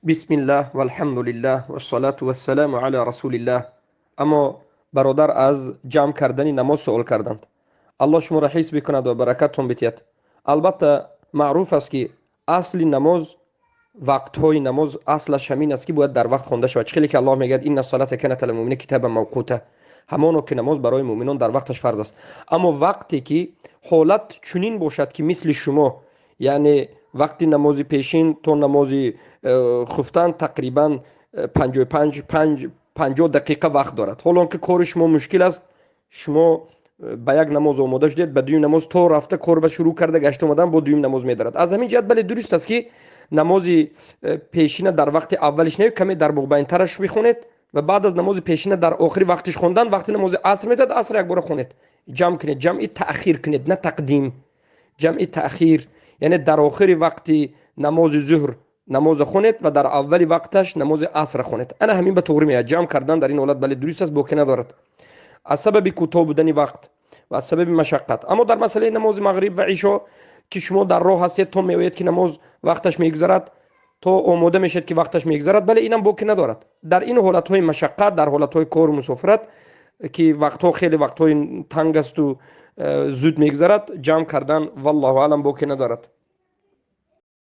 Бисмиллаҳ валҳамдулиллаҳ вассалату вассаламу ала расулиллаҳ. Аммо бародар аз ҷамъ кардани намоз суол карданд. Аллоҳ шуморо ҳифз бикунад ва баракаттон битиҳад. Албатта, маъруф аст, ки асли намоз, вақтҳои намоз аслаш ҳамин аст, ки бояд дар вақт хонда шавад. Чӣ хеле ки Аллоҳ мегӯяд: «Инна салата канат алал муъминина китабан мавқута», ҳамоно ки намоз барои муъминон дар вақташ фарз аст. Аммо вақте ки ҳолат чунин бошад, ки мисли шумо, яъне вақти намози пешин то намози хуфтан тақрибан 55, 50 дақиқа вақт дорад, ҳоло он ки кори шумо мушкил аст, шумо ба як намоз омода шудед, ба дуюм намоз то рафта кор ба шурӯъ карда гашта омадан бо дуюм намоз медарад. Аз ҳамин ҷиҳат, бале, дуруст аст, ки намози пешина дар вақти аввалиш не, каме дар мобайнтараш бихонед ва баъд аз намози пешина дар охири вақтиш хондан вақти намози аср медод, аср якбора хонед, ҷамъ кунед, ҷамъи таъхир кунед, на тақдим, ҷамъи таъхир, яъне дар охири вақти намози зуҳр намоза хонед ва дар аввали вақташ намози асра хонед. Ана ҳамин ба туғри меояд. Ҷамъ кардан дар ин ҳолат, бале, дуруст аст, боке надорад аз сабаби кӯтоҳ будани вақт ва аз сабаби машаққат. Аммо дар масъалаи намози мағриб ва ишо, ки шумо дар роҳ ҳастед, то меояд, ки намоз вақташ мегузарад, то омода мешавед, ки вақташ мегузарад, бале, инам боке надорад. Дар ин ҳолатҳои машаққат, дар ҳолатҳои кору мусофират, ки вақтҳо хеле вақтҳои танг асту зуд мегузарад, ҷамъ кардан, валлоҳу аълам, боке надорад.